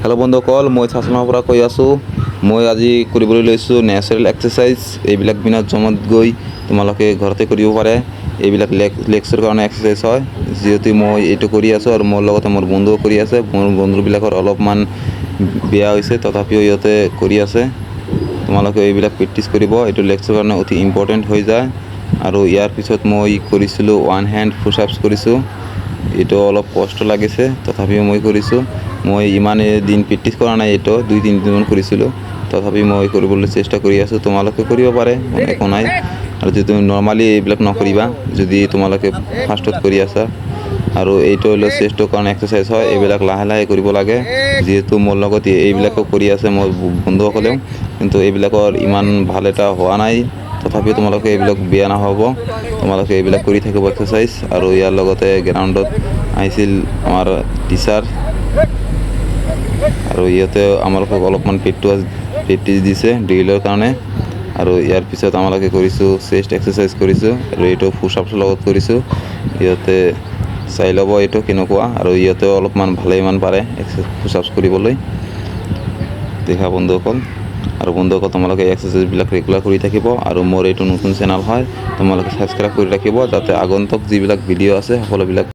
Hello' বন্ধুসকল, মই চাচলৰ পৰা কৈ আছোঁ। মই আজি কৰিবলৈ লৈছোঁ নেচাৰেল এক্সাৰচাইজ। এইবিলাক বিনা জিমত গৈ তোমালোকে ঘৰতে কৰিব পাৰে। এইবিলাক লেগছৰ কাৰণে এক্সাৰচাইজ হয়। যিহেতু মই এইটো কৰি আছোঁ আৰু মোৰ লগতে মোৰ বন্ধুও কৰি আছে। মোৰ বন্ধুবিলাকৰ অলপমান বেয়া হৈছে, তথাপিও ইহঁতে কৰি আছে। তোমালোকে এইবিলাক প্ৰেক্টিচ কৰিব। এইটো লেগছৰ কাৰণে অতি ইম্পৰ্টেণ্ট হৈ যায়। আৰু ইয়াৰ পিছত মই কৰিছিলোঁ ওৱান হেণ্ড পুছ আপছ কৰিছোঁ। এইটো অলপ কষ্ট লাগিছে, তথাপিও মই কৰিছোঁ। মই ইমান দিন প্ৰেক্টিচ কৰা নাই এইটো, 2-3 দিনমান কৰিছিলোঁ। তথাপি মই কৰিবলৈ চেষ্টা কৰি আছোঁ। তোমালোকে কৰিব পাৰে, মানে একো নাই। আৰু যদি তুমি নৰ্মালি এইবিলাক নকৰিবা, যদি তোমালোকে ফাৰ্ষ্টত কৰি আছা। আৰু এইটো হ'লে চেষ্টৰ কাৰণে এক্সাৰচাইজ হয়। এইবিলাক লাহে লাহে কৰিব লাগে। যিহেতু মোৰ লগত এইবিলাকো কৰি আছে মোৰ বন্ধুসকলেও, কিন্তু এইবিলাকৰ ইমান ভাল এটা হোৱা নাই। তথাপিও তোমালোকে এইবিলাক বেয়া নহ'ব, তোমালোকে এইবিলাক কৰি থাকিব এক্সাৰচাইজ। আৰু ইয়াৰ লগতে গ্ৰাউণ্ডত আহিছিল আমাৰ টিচাৰ আৰু ইহঁতে আমালোকক অলপমান প্ৰেক্টিচ দিছে ড্ৰিলৰ কাৰণে। আৰু ইয়াৰ পিছত আমালোকে কৰিছোঁ চেষ্ট এক্সাৰচাইজ কৰিছোঁ আৰু এইটো পুছ আপছৰ লগত কৰিছোঁ। ইহঁতে চাই ল'ব এইটো কেনেকুৱা। আৰু ইহঁতেও অলপমান ভালেইমান পাৰে পুছ আপছ কৰিবলৈ। দেখা বন্ধুসকল। আৰু বন্ধুসকল, তোমালোকে এক্সাৰচাইজবিলাক ৰেগুলাৰ কৰি থাকিব। আৰু মোৰ এইটো নতুন চেনেল হয়, তোমালোকে ছাবস্ক্ৰাইব কৰি ৰাখিব, যাতে আগন্তুক যিবিলাক ভিডিঅ' আছে সকলোবিলাক